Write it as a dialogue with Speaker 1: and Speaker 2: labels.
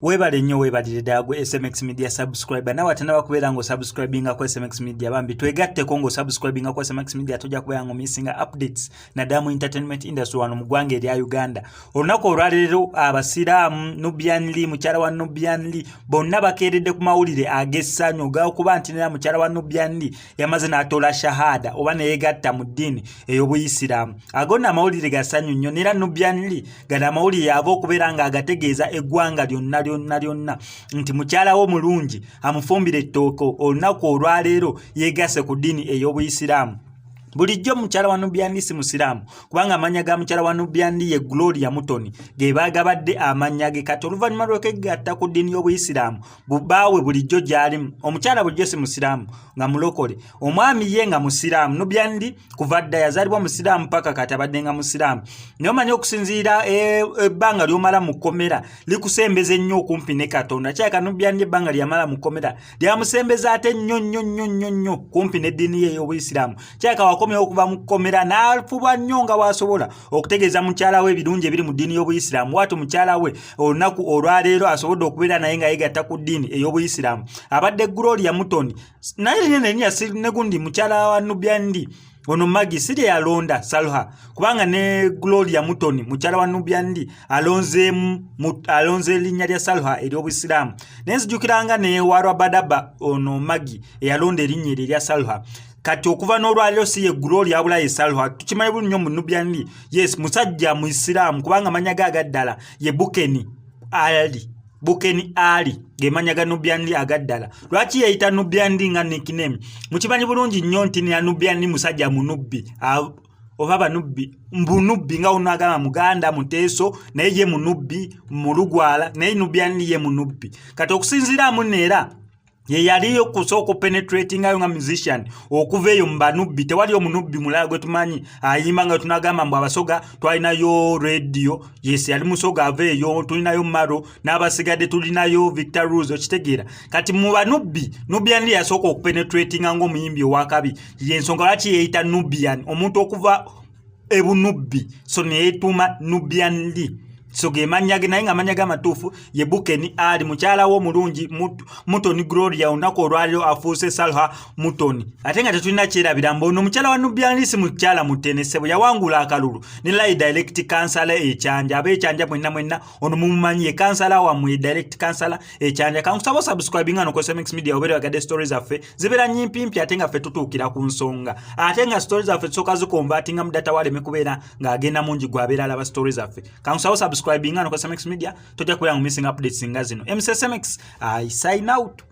Speaker 1: Weebale nnyo, weebalire ddala gwe SMX Media subscriber. Nawe atanaba kubeera ng'osubscribinga ku SMX Media, bambi twegatteko ng'osubscribinga ku SMX Media, tojja kubeera ng'omissinga updates naddala mu entertainment industry wano mu ggwanga erya Uganda. Olunaku olwaleero abasiraamu, Nubian Lee, mukyala wa Nubian Lee, bonna bakeeredde ku mawulire ag'essanyu gakuba nti nera mukyala wa Nubian Lee yamaze n'atoola shahada oba neyegatta mu ddiini ey'obuyisiraamu. Ago nno amawulire ga ssanyu nnyo. Nera Nubian Lee gano amawulire yava okubeera ng'agategeeza eggwanga lyonna lyonna lyonna nti mukyala we omulungi amufumbira ettooke olunaku olwaleero yeegasse ku ddiini ey'obuyisiraamu. Bulijjo mukyala wa Nubian Lee si musiraamu, kubanga amannya ga mukyala wa Nubian Lee ye Gloria Mutoni, ge baagabadde amannya ge. Kati oluvannyuma lw'okwegatta ku ddiini y'obuyisiraamu, baawe bulijjo gy'alimu omukyala bulijjo si musiraamu, nga mulokole, omwami ye nga musiraamu. Nubian Lee kuva dda yazaalibwa musiraamu paka kati abadde nga musiraamu. Naye omanyi okusinziira ebbanga ly'omala mu kkomera likusembeza ennyo okumpi ne Katonda. Kyaleka Nubian Lee ebbanga lyamala mu kkomera lyamusembeza ate nnyo nnyo nnyo nnyo nnyo kumpi n'eddiini ye ey'obuyisiraamu. Kyaleka wakomyewo okuva mu kkomera n'afuba nnyo nga bw'asobola okutegeeza mukyala we ebirungi ebiri mu ddiini y'obuyisiraamu. Bw'atyo mukyala we olunaku olwaleero asobodde okubeera naye nga yeegatta ku ddiini ey'obuyisiraamu. Abadde Gloria Mutoni, naye nene negundi mukyala wa Nubian Lee ono Magi si lye yalonda Salha, kubanga ne Gloria Mutoni mukyala wa Nubian Lee alonzeemu, alonze erinnya lya Salha ery'obusiraamu. Naye nzijukiranga ne Warabadaba ono Magi eyalonda erinnya eryo erya Salha. Kati okuva n'olwaleero si ye Gloria abula ye Salha. Tukimanyi bulungi nnyo mu Nubian Lee, yes, musajja muisiraamu, kubanga amannya ge agaddala ye Bukeni Ali. Bukeni Ali ge mannya ga Nubian Lee agaddala. Lwaki yeeyita Nubian Lee nga nickname? Mukimanyi bulungi nnyo nti na Nubian Lee musajja munubbi oba banubbi mbunubbi, nga onagamba muganda muteeso, naye ye munubbi mulugwala, naye Nubian Lee ye munubbi. Kati okusinziira mu neera ye yali okusooka openetratingayo nga musician okuva eyo mu banubbi. Tewali omunubbi mulala gwe tumanyi ayimba nga tunagamba mbu abasoga twalinayo Radio. Yes, yali musoga ava eyo. Tulinayo Maro n'abasigadde, tulinayo Victor Ruz, okitegeera? Kati mu banubbi, Nubian Lee yasooka okupenetratinga ng'omuyimbi owakabi. Yensonga lwaki yeeyita Nubian, omuntu okuva ebunubbi, so neyetuuma Nubian Lee. So ge mannya ge, naye nga amannya ge amatuufu ye Bukeni Ali. Mukyala we omulungi Mutoni Gloria olunaku olwaliro afuuse Salha Mutoni. Ate nga tetulina kyerabira mbu ono mukyala wa Nubian Lee si mukyala mutenese, bwe yawangula akalulu ne layi direct kansala ekyanja. Ab'ekyanja mwenna mwenna ono mumumanyi, ye kansala wammwe, direct kansala ekyanja. Kankusaba osubscribinga no ku SMX Media, obeere wagadde stories zaffe zibeera nyimpimpi, ate nga ffe tutuukira ku nsonga, ate nga stories zaffe tusooka ziconvertinga mu data waleme kubeera ng'agenda mungi gwabeera alaba stories zaffe. Kankusaba osubscribinga no ku SMX Media, tojja kubeera mu missing updates nga zino. MCSMX, I sign out.